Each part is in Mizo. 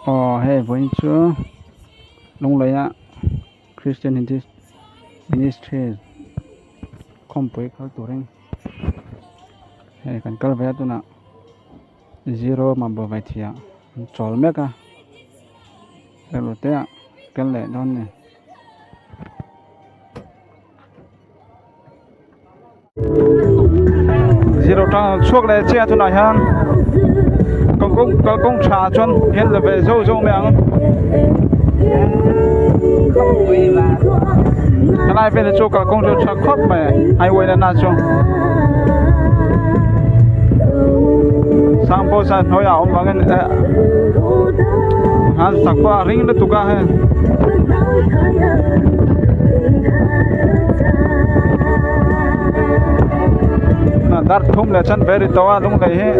Aw hei vawiin chu Lungleia Christian Ministry khawmpui kal turin hei kan kal ve a tunah zero mamawh ve thei ah an chawl mek a reilote ah kal leh dawn a ni. Zero tang chhuak leh chiah tunah hian kalkawng kalkawng tha chuan hian la ve zo zo mai ang helai vel hi chu kalkawng chu tha khawp mai highway lan na chu sangpawh chuan hnuaiah a awm vangin eh an sak pawh a ring lutuk a hei. Dar thum leh chan ve ri tawh a lunglei hi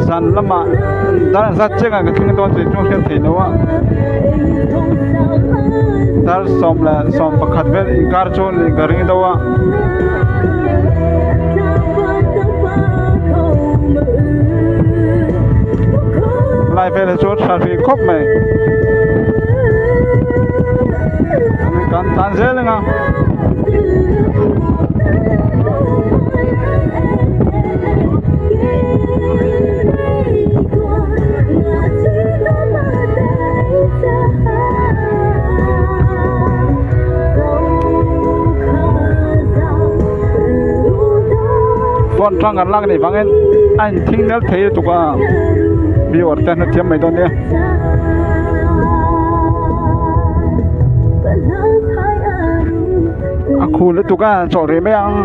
zan lamah dar zat chiang ah ka thleng dawn tih chu hriat theih loh a dar sawm leh sawm pakhat vel inkar chu ni ka ring deuh a. Lai vel hi chu a tha hrih khawp mai kan tan zel ang a. Phone tang kan lak anih vangin a inthing nel thei lutuk a viewer te an hrethiam mai dawn nia. A khu lutuk a chawlh rih mai ang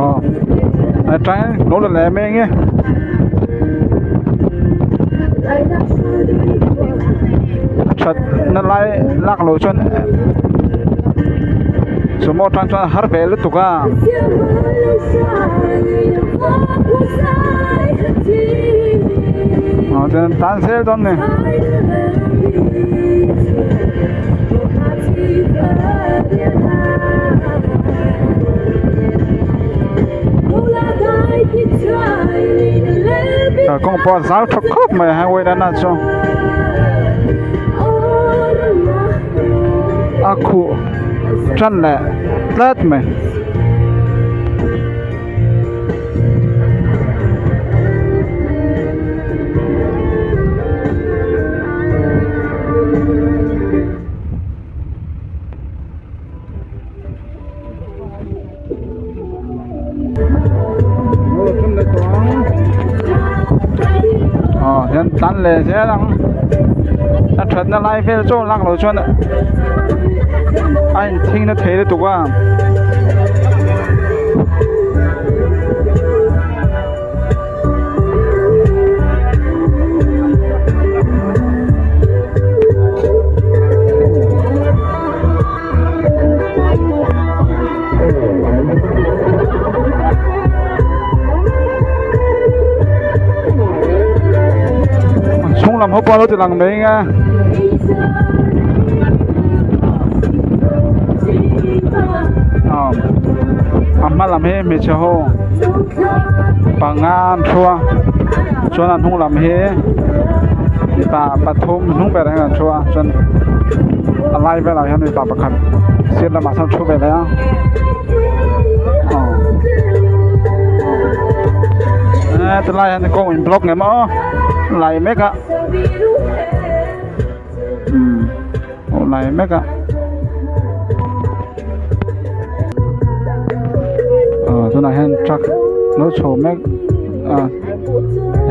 aw atangin lo la leh mai ang e. That na lai lak loh chuan sumo atang chuan a har ve lutuk a. Aw chuan tan zel dawn a ni. Kalkawng pawh a zau tha khawp mai a highway lana chu a khuh tan leh tlat mai. Aw hian tlan leh zel ang a thatna lai vel chu lak loh chuan a inthing na thei lutuk a. Chhung lam ho pawh a lo ti lang mai ang a. A hma lam hi hmeichhe ho panga an thu a chuan a hnung lam hi mipa pathum hnung berah hian an thu a chuan a lai velah hian mipa pakhat sir lamah sawn a thu ve leh a aw ti lai hian kawng in block ngem aw lai mek a umm aw lai mek a. Aw tunah hian truck lo chho mek a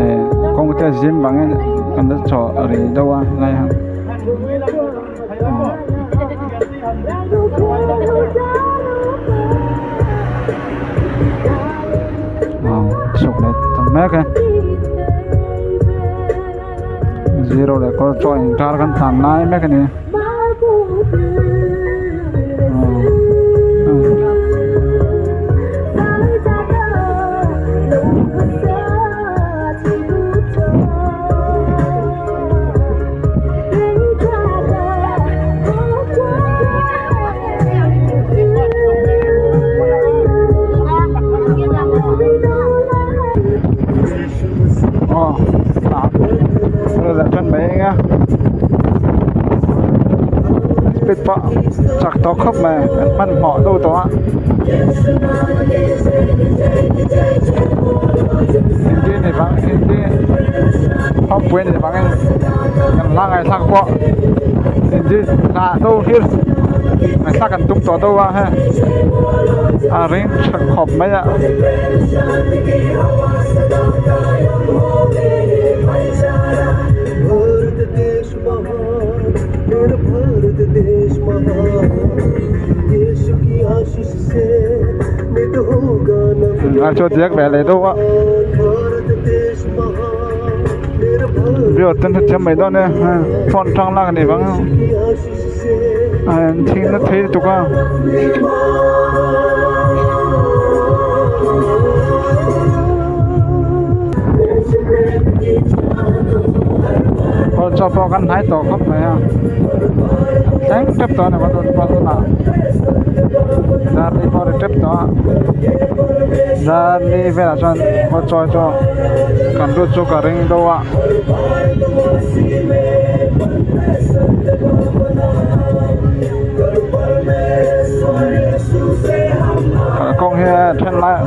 eh kawng te a zim vangin kan la chawh rih deuh a lai hian. Aw chhuk leh ta mek e zero leh kawr chaw inkar kan tlan lai mek a ni. Aw a ṭan mai ang a speed pawh chak tawh khawp mai kan hmanhmawh deuh tawh a hindi ni vang hindi khawmpui ni vangin kan hla ngaihthlak pawh hindi hla deuh hlir ngaihthlak kan tum tawh deuh a hei a ring tha khawp mai a. A chu diak ve leh deuh a view ten hrethiam mai dawn e phone atang lak a nih vang a thing na thei lutuk a. Kawlchaw pawh kan hnai tawh khawp mai a thleng tep tawh a ni tunah darli pawh a ri tep tawh a darli velah chuan kawlchaw chu kan lut chu ka ring deuh a. Kalkawng hi a then lai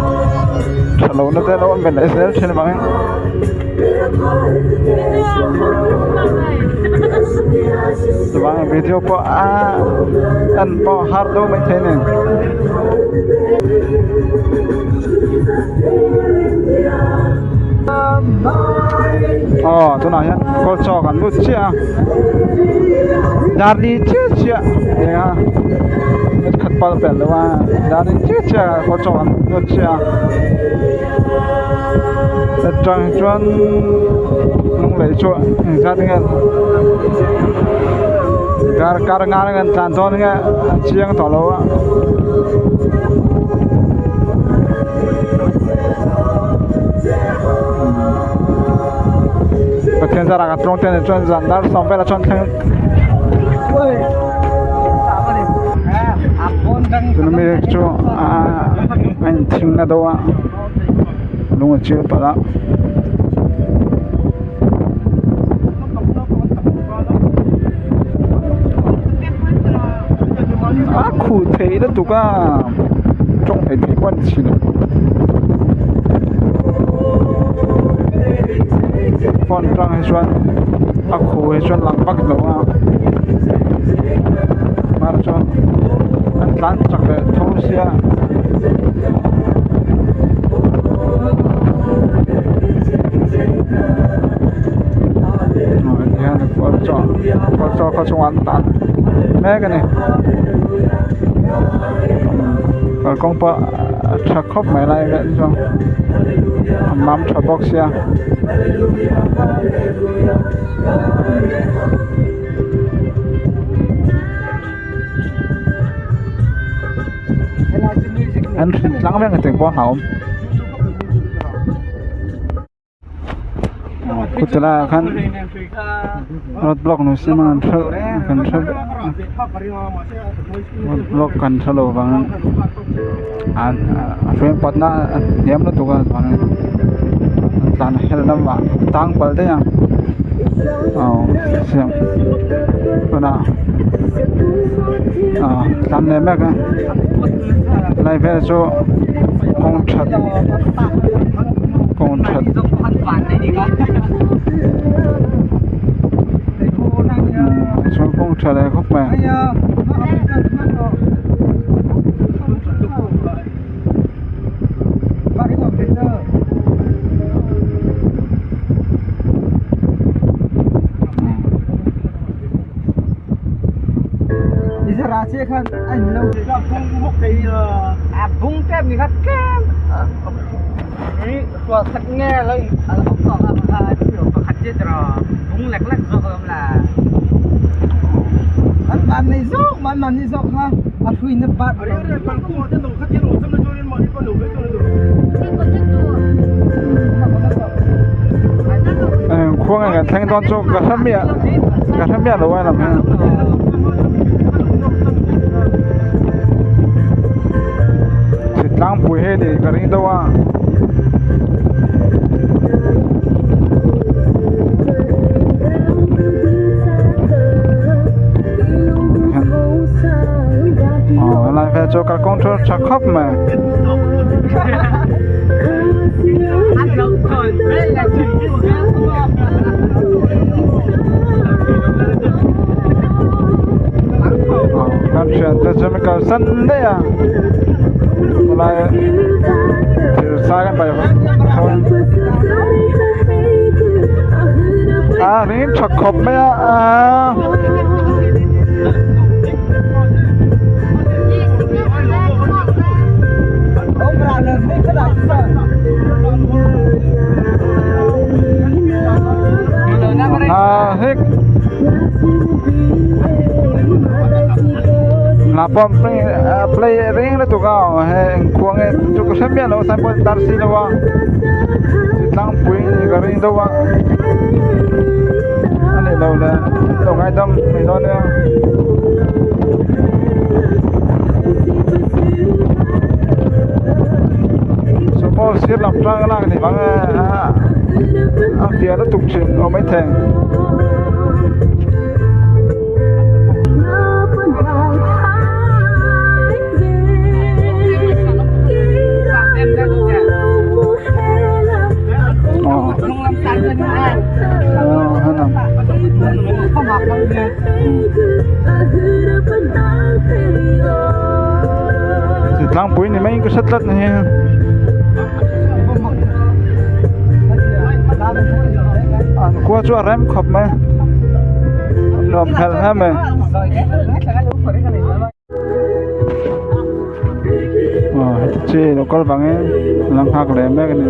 tha lo na te lo awm ve leh zel thin avangin chuvang video pawh a en pawh har deuh maithei a ni. Aw tunah hian kawlchaw kan lut chiah a darli chiah chiah eng a khat pal pel lo a darli chiah chiah ah kawlchaw kan lut chiah a atang chuan lunglei chu engzat nge kar kar ngan a kan tlan dawn nge a chiang tawh lo a. Pathian zarah kan tlawng te nen chuan zan dar sawm velah chuan thleng tuna mi chu a inthing na deuh a lung a chil palh a. A khuh theih lutuk a tawng hleih theih pawh a ni thin lo phone atang hi chuan a khuh hi chuan lang vak lo a mar chuan an tlan chak leh tho sia. Kawlchaw khaw chungah an tan mek a ni kalkawng pawh a tha khawp mai lai vel chuan a mam tha bawk sia. An hrin tlang vek ang tih pawh a hlauhawm. Khawtala ah khan road block ni se an hralh kan hre road block kan hre lo vang a a hruai patna a hniam lutuk a chuanin an tlan hel lamah tang palh daih a aw siam tunah ah tlan leh mek a helai vel chu kawng that kawng that chuan kawng tha leh khawp mai. Khuang ah kan thleng dawn chu ka hre miah ka hre miah lo a lam hian. Tlangpui hi a nih ka ring deuh a. chu kalkawng chu tha khawp mai. Kan thian te chu min kalsan daih a khawlai thil sai kan paih a ring tha khawp mai a aaa. A hek la pawh play reng lutuk a hei engkhuang nge chu ka hre miah lo signboard tar si lo a tlangpui ni ka ring deuh a a nih loh leh lo ngaidam mai dawn nia. Sumo sir lam tang lak ni vang a fiah lutuk thin awm maithei. Tlangpui ni mai ka hre tlat ni hi. An khua chu a rem khawp mai nuam hmel hle mai. Aw heti chi lo kal vangin la nghak leh mek a ni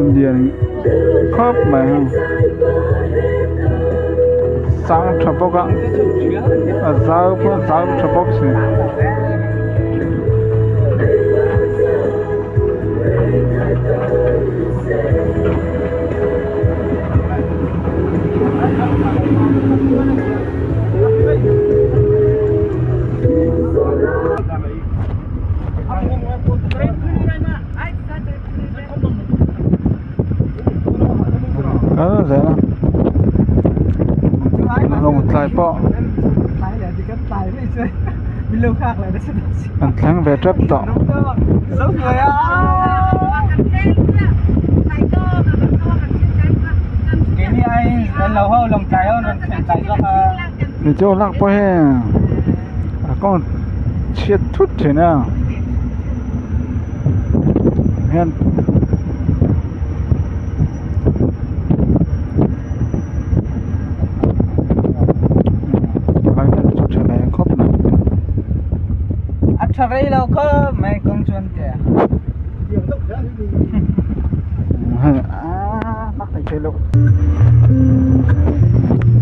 Indian khawp mai heng sang tha bawk a a zau pawh a zau tha bawk si. Kal zel a lawng tlai pawh an thleng ve tep tawh. Video lak pawh hi a kawng chhiat thut thin a hian khawp mai. A tha rei lo khawp mai kawng chuan te.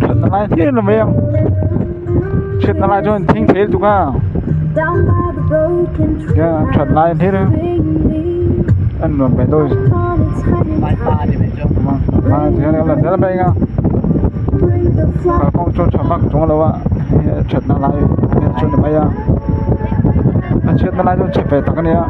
Thatna lai hlir lo mai ang chhiatna lai chuan thing thei lutuk a hian that lai hlir a nuam ve dawn a zel mai ang a kalkawng chu tha vak chuang lo a thatna lai chu ni mai a a chhiatna lai chu chhe ve tak a nia.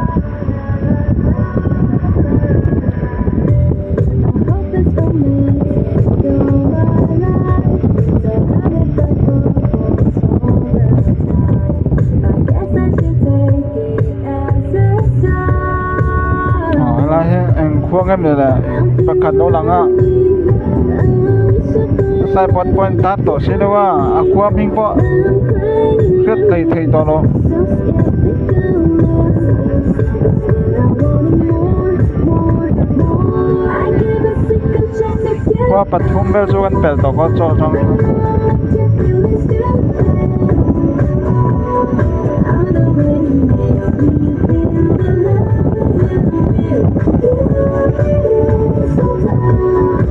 Aw helai hi eng khua nge maw le pakhat lo lang a signboard pawh a in tar tawh si lo a a khua hming pawh hriat theih theih tawh loh. Khua pathum vel chu kan pel tawh kawt chaw atang chuan.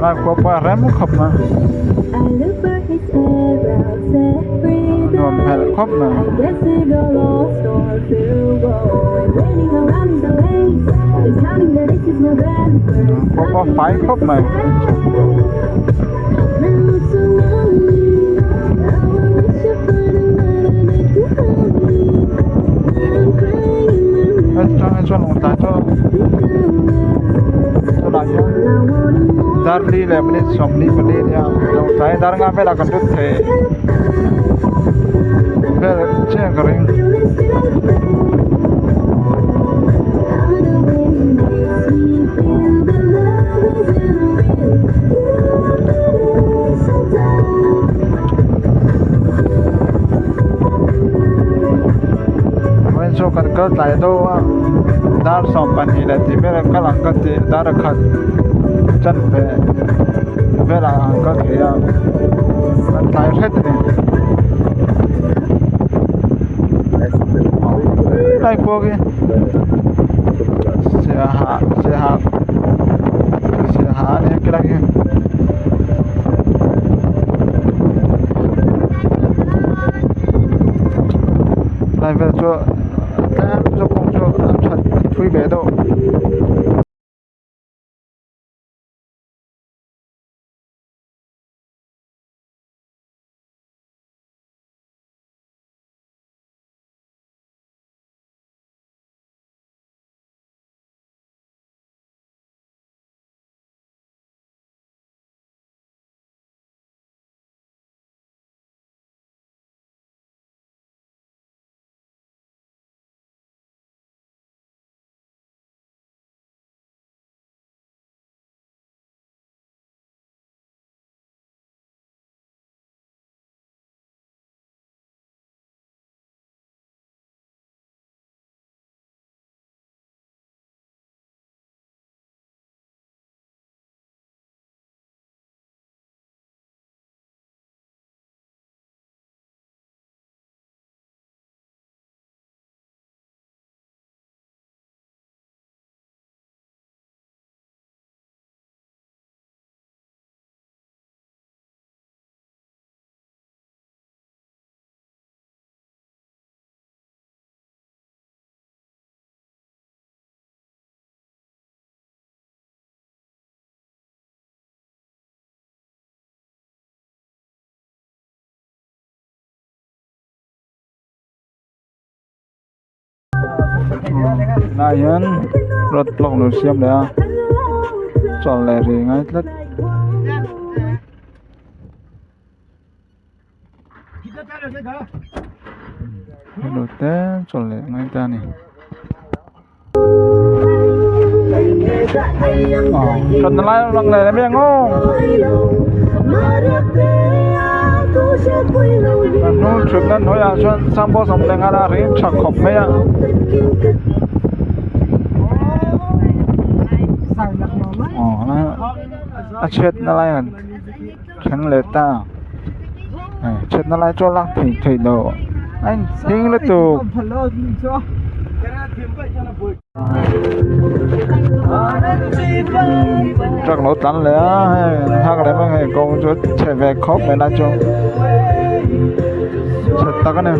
Lai khua pawh a rem khawp mai nuam hmel khawp mai. Khua pawh a fai khawp mai. Atang chuan lawngtlai chu tunah hian darli leh minute 44 a nia lawngtlai dar nga velah kan lut thei. vel chiah ka ring. Vawiin chu kan kal tlai deuh a dar 12 leh tih vel kal ang ka ti dar khat chanve velah an kal thei a kan tlai hret a ni. Lai khua khi Siaha Siaha Siaha a nia khilai khi. Lai vel chu tlem chu kawng chu a that thui ve deuh. Tunah hian road block lo siam leh a chawlh leh rih ngai tlat. Hello te chawlh leh ngai ta a ni. Trận lai lang leh mai ang aw. Kan hnung thutna hnuaiah chuan sangpaw sawmte nghal a ring tha khawp mai a. A chhiatna lai han thleng leh ta chhiatna lai chu a lak theih theih loh a inhing lutuk. Truck lo tlan leh a hei an nghak leh mai hei kawng chu chhe ve khawp mai lai chu chhe tak a ni.